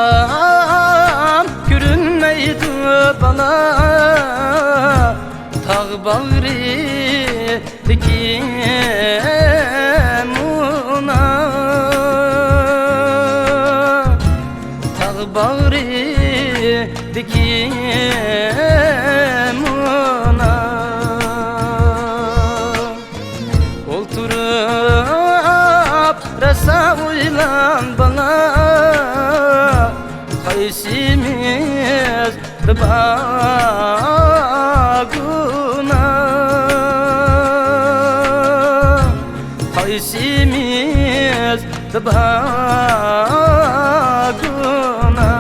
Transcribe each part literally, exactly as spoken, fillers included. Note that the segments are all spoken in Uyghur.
قارىسام، كۆرۈنمەيدۇ بالا، تاغ باغرىدىكى مۇنا. تاغ باغرىدىكى مۇنا. ئولتۇرۇپ راسا ئويلان بالا، قايسىمىزدا بار گۇناھ؟ قايسىمىزدا بار گۇناھ؟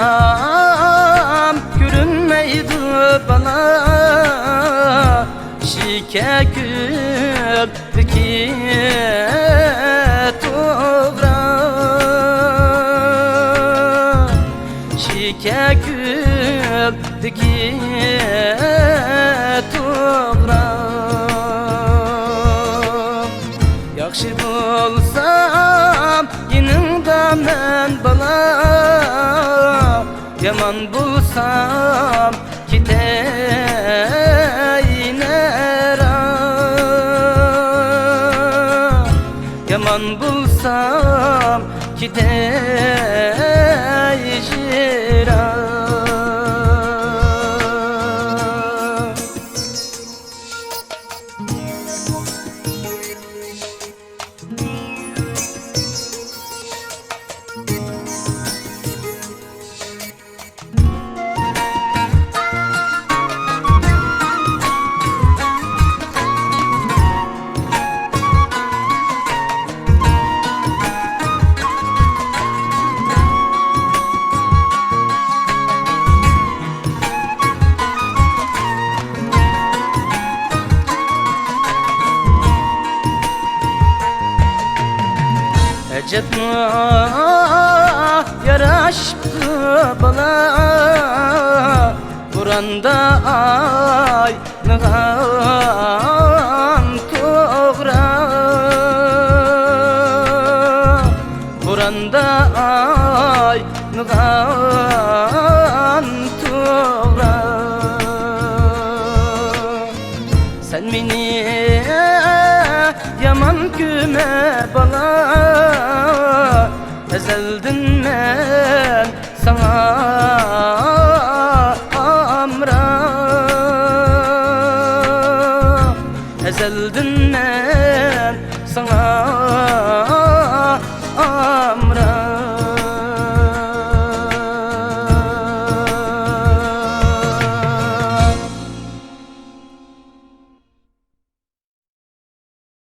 قارىسام، كۆرۈنمەيدۇ بالا، شېكەر كۆلدىكى توغراق. شېكەر كۆلدىكى توغراق. ياخشى بولسام يېنىڭدا مەن بالا، يامان بولسام كېتەي نەرا. يامان بولسام كېتەي يىراق. ئەجەبمۇ ياراشىپتۇ بالا، بوراندا ئاينىغان توغراق، بوراندا ئاينىغان توغراق. سەن مېنى يامان كۆرمە بالا، ئەزەلدىن مەن ساڭا ئامراق. ئەزەلدىن مەن ساڭا ئامراق.